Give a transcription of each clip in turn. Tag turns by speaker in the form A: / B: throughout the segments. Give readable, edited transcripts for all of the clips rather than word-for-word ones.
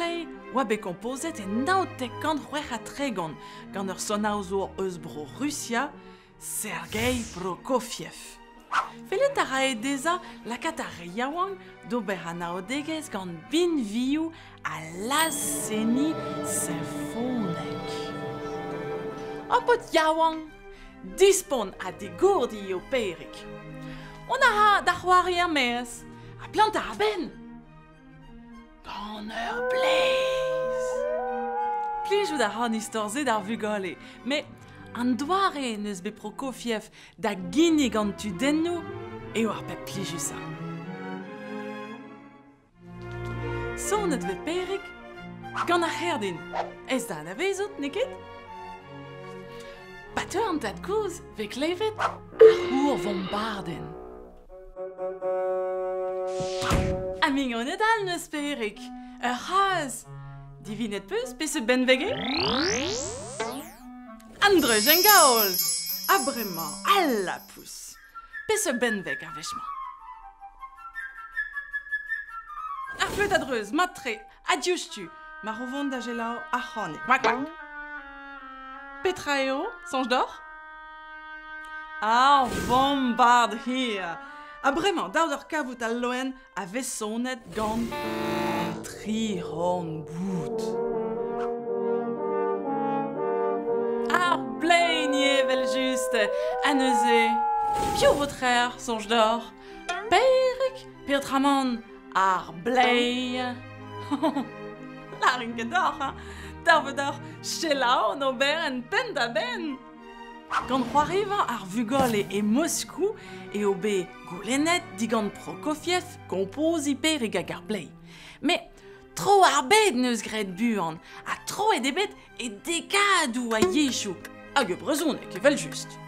A: bleiz oa bet kompozet e 1936 gant ur sonaozour eus Bro-Rusia, Sergei Prokofiev. Fellet a rae dezhañ lakaat ar re yaouank d'ober anaoudegezh gant binvioù ha laz-seniñ sinfonek. Ur paotr yaouank, dispont ha digourdi eo Pêrig. Mont a ra da c'hoari er-maez ha plantañ a-benn. Gant ur bleiz! Plijout a ra an istor-se d'ar vugale, met an doare en deus bet Prokofiev da ginnig an tudennoù eo ar pep plijusañ. Sonet 'vez Pêrig gant ar c'herdin. Aes da anavezout, n'eo ket? Pa teu an tad-kozh 'vez klevet ar c'hourvombardenn. Ha mignoned all 'neus Pêrig. Ur c'hazh. Divinet 'peus peseurt benveg eo? An dreujenn-gaol! Ha bremañ, al lapous. Peseurt benveg ar wech-mañ? Ar fleüt a-dreuz, mat-tre, ha diouzhtu, mar o vont da selaou ar c'hanig. Kwak, kwak. Petra eo, soñj deoc'h? Ar vombard hir! Ha bremañ, dav deoc'h kavout al loen a vez sonet gant an tri c'horn-boud. Ar bleinier evel-just! Ha neuze, piv vo trec'h, soñj deoc'h? Pêrig peotramant ar bleiz? Lârin ket deoc'h, hañ! Dav vo deoc'h selaou an oberenn penn-da-benn! Gant c'hoariva ar vugale e Moskou eo bet goulennet digant Prokofiev kompoziñ Pêrig hag ar bleiz. Met tro ar bed 'neus graet buan ha troet eo bet e dekadoù a yezhoù, hag e brezhoneg evel-just.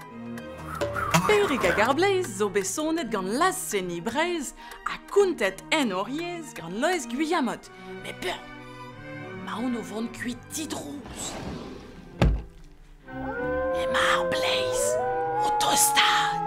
A: Pêrig hag ar bleiz zo bet sonet gant laz-seniñ Breizh ha kontet en hor yezh gant Loeiz Gwilhamot. Met peur 'maon o vont kuit didrouz. Emañ ar bleiz o tostaat.